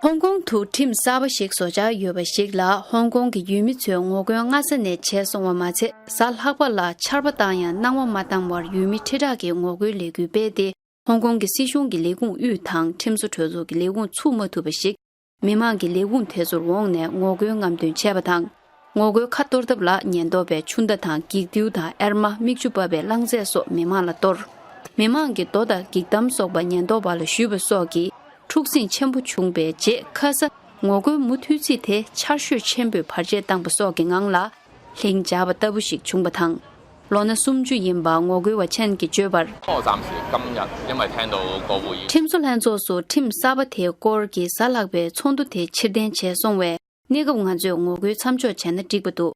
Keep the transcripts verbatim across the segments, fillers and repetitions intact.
ཧོང་ཀོང་དུ་ཁྲིམས་གསར་པ་ཞིག་བཟོ་འཆར་ཡོད་པ་ཞིག་ལ། ཧོང་ཀོང་གི་ཡུལ་མི་ཚོའི་ངོ་རྒོལ་སྔ་ས་ནས་བྱས་སོང་བ་མ་ཚད། གཟའ་ལྷག་པ་ལ་ཆར་པ་བཏང་ཡང་སྣང་བ་མ་བཏང་བར་ཡུལ་མི་ཁྲི་ཕྲག་གིས་ངོ་རྒོལ་ལས་འགུལ་སྤེལ་ཏེ། ཧོང་ཀོང་གི་སྲིད་གཞུང་གི་ལས་ཁུངས་དབུས་དང་ཁྲིམས་བཟོ་གྲོས་ཚོགས་ཀྱི་ལས་ཁུངས་ཚུགས་མ་ཐུབ་པ་ཞིག་མི་མང་གི་ལས་ཁུངས་དེ་ཚོར་འོངས་ནས་ངོ་རྒོལ་རྔམ་སྟོན་བྱས་པ་དང་། ངོ་རྒོལ་ཁ་གཏོར་ཐབས་ལ་ཉེན་རྟོག་པས་ཆུ་མདའ་དང་འགྱིག་མདེའུ་དང་ཨེར་མ། མིག་ཆུ་འབབ་པའི་རླངས་རྫས་སོགས་མི་མང་ལ་གཏོར། མི་མང་གིས་རྡོ་དང་འགྱིག་དམ་སོགས་པ་ཉེན་རྟོག་པ་ལ་གཞུས་པ་སོགས་ཀྱིས་འཁྲུག་ཟིང་ཆེན་པོ་བྱུང་བའི་རྗེས། ཁ་ས་ངོ་རྒོལ་མུ་མཐུད་ཚིག་དེ་ཆར་ཞོད་ཆེན་པོས་བར་ཆད་བཏང་པ་སོགས་ཀྱི་ངང་ལ་ལྷིང་འཇགས་པ་ལྟ་བུ་ཞིག་བྱུང་བ་དང་། ལོ་ན་སུམ་ཅུ་ཡིན་པ་ངོ་རྒོལ་བ་ཆན་གྱིས་བརྗོད་པར། ཁྲིམས་བཟོ་ལྷན་ཚོགས་སུ་ཁྲིམས་གསར་པ་དེའི་སྐོར་གྱི་གཟའ་ལྷག་པའི་ཚོགས་འདུ་དེ་ཕྱིར་འཐེན་བྱས་སོང་བས། གནས་སྐབས་ང་ཚོས་ངོ་རྒོལ་མཚམས་འཇོག་བྱས་ན་འགྲིག་པ་འདུག་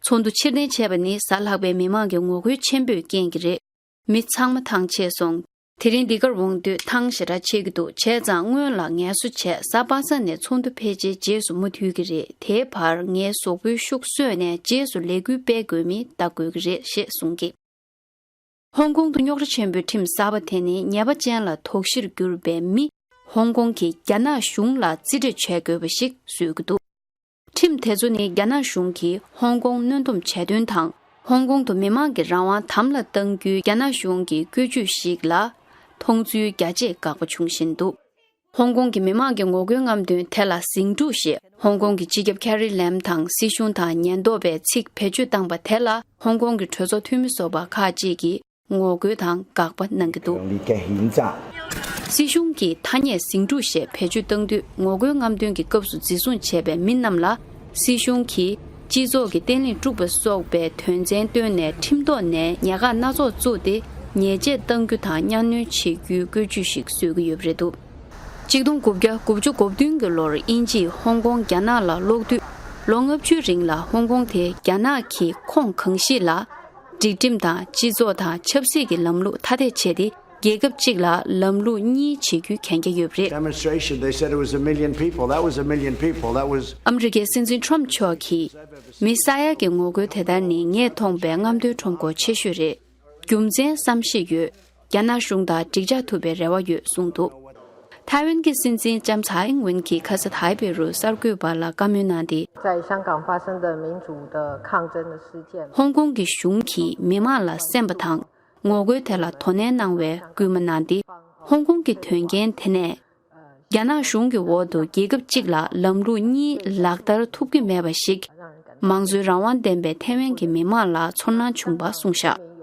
ཚོགས་འདུ་ཕྱིར་འཐེན་བྱས་པ་ནི་གཟའ་ལྷག་པའི་མི་མང་གི་ངོ་རྒོལ་ཆེན་པོའི་རྐྱེན་གྱིས་རེད། མི་ཚང་མ་ཐང་ཆད་སོང་། དེ་རིང་འདི་གར་འོང་དུས་ཐང་ཞེ་དྲག་ཆད་ཀྱི་འདུག་བྱས་ཙང་སྔོན་ལ་ངལ་གསོ་བྱས། གཟའ་པ་སངས་ནས་ཚོགས་འདུ་ཕལ་ཆེར་རྗེས་སུ་མུ་མཐུད་ཀྱི་རེད། དེའི་བར་ངའི་གཟུགས་པོའི་ཤུགས་གསོས་ནས་རྗེས་སུ་ལས་འགུལ་སྤེལ་དགོས་མིན་ལྟ་དགོས་ཀྱི་རེད་ཞེས་གསུངས་ཀྱི། ཧོང་ཀོང་དུ་རྙོག་དྲ་ཆེན་པོའི་ཁྲིམས་གསར་པ་དེ་ནི་ཉེས་པ་ཅན་ལ་དོགས་གཞིར་གྱུར་པའི་མི་ཧོང་ཀོང་གིས་རྒྱ་ནག་གཞུང་ལ་རྩིས་སྤྲོད་བྱེད་དགོས་པ་ཞིག་བཟོས་ཀྱི་འདུག་ཁྲིམས་དེ་ཚོ་ནི་རྒྱ་ནག་གཞུང་གིས་ཧོང་ཀོང་གནོན་སྡོམ་བྱས་དོན་དང་། ཧོང་ཀོང་དུ་མི་མང་གི་རང་དབང་དམ་ལ་བཏང་རྒྱུའི་རྒྱ་ནག་གཞུང་གི་བཀོད་ཇུས་ཤིག་ལ་མཐོང་ཚུལ་རྒྱ་ཆེས་དགག་པ་བྱུང་བཞིན་འདུག་ཧོང་ཀོང་གི་མི་མང་གི་ངོ་རྒོལ་རྔམ་སྟོན་དེ་ལ་ཟིང་འཁྲུག་ཞེས་ཧོང་ཀོང་གི་སྤྱི་ཁྱབ་ཁེ་རི་ལེམ་དང་སྲིད་གཞུང་དང་ཉེན་རྟོག་པས་ཚིག་བེད་སྤྱོད་བཏང་པ་དེ་ལ། ཧོང་ཀོང་གི་གྲོས་ཚོགས་འཐུས་མི་ཟུར་པ་ཁག་ཅིག་གིས་ངོ་རྒོལ་དང་དགག་པ་གནང་གི་འདུག་སྲིད་གཞུང་གིས་ཐ་སྙད་ཟིང་འཁྲུག་ཞེས་བེད་སྤྱོད་བཏང་དུས། ངོ་རྒོལ་རྔམ་སྟོན་གྱི་སྐབས་སུ་འཛིན་བཟུང་བྱས་པའི་མི་རྣམས་ལ་སྲིད་གཞུང་གིས་སྤྱི་ཚོགས་ཀྱི་བརྟན་ལྷིང་དཀྲུག་པ་སོགས་པའི་དོན་ཚན་བཏོན་ནས་ཁྲིམས་ཐོག་ནས་ཉེན་ཁ་སྣ་ཚོགས་བཙུགས་ཏེ། ཉེས་ཆད་གཏང་རྒྱུ་དང་གཉའ་གནོན་བྱེད་རྒྱུའི་བཀོད་ཇུས་ཤིག་བཟོས་ཀྱི་ཡོད་པ་རེད་འདུག་གཅིག་སྟོང་དགུ་བརྒྱ་དགུ་བཅུ་གོ་བདུན་གྱི་ལོར་དབྱིན་ཇིས་ཧོང་ཀོང་རྒྱ་ནག་ལ་སློག་དུས། ལོ་ལྔ་བཅུའི་རིང་ལ་ཧོང་ཀོང་དེ་རྒྱ་ནག་གི་ཁོངས་གང་ཞིག་ལ། སྒྲིག་ཁྲིམས་དང་སྤྱི་ཚོགས་དང་ཆབ་སྲིད་ཀྱི་ལམ་ལུགས་ཐ་དད་བྱས་ཏེ། རྒྱལ་ཁབ་གཅིག་ལ་ལམ་ལུགས་གཉིས་བྱེད་རྒྱུའི་གན་རྒྱ་ཡོད་པ་རེད། Demonstration, they said it was a million people. That was a million people. That was ཨ་མི་རི་ཀའི་སྲིད་འཛིན་ཁྲོམ་མཆོག་གིས། མི་ས་ཡ་གི་ངོ་རྒོལ་དེ་ལྟར་ནི་ངས་མཐོང་པའི་རྔམ་སྟོན་ཁྲོམ་སྐོར་ཆེ་ཤོས་རེད། རྒྱུ་མཚན་བསམ་ཤེས་ཡོད། རྒྱ་ནག་གཞུང་དང་འགྲིག་འཇགས་ཐུབ་པའི་རེ་བ་ཡོད་གསུངས་འདུག་ཐའེ་ཝན་གྱི་སྲིད་འཛིན་ལྕམ་ཚའེ་ཨིང་ཝུན་གྱིས་ཁ་ས་ཐའེ་པེ་རུ་གསར་འགོད་པ་ལ་བཀའ་མོལ་གནང་སྟེ། 在香港发生的民主的抗争的事件。 ཧོང་ཀོང་གི་གཞུང་གིས་མི་མང་ལ་གསན་པ་དང་ངོ་རྒོལ་དེ་ལ་དོ་ནན་གནང་བའི་སྐུལ་མ་གནང་སྟེ། ཧོང་ཀོང་གི་དོན་རྐྱེན་དེ་ནས་རྒྱ་ནག་གཞུང་གི་འོག་ཏུ་རྒྱལ་ཁབ་གཅིག་ལ་ལམ་ལུགས་གཉིས་ལག་བསྟར་ཐུབ་ཀྱི་མེད་པ་ཞིག་མང་གཙོའི་རང་དབང་ལྡན་པའི་ཐའེ་ཝན་གྱི་མི་མང་ལ་ཚོར་སྣང་བྱུང་བ་གསུངས་བཞག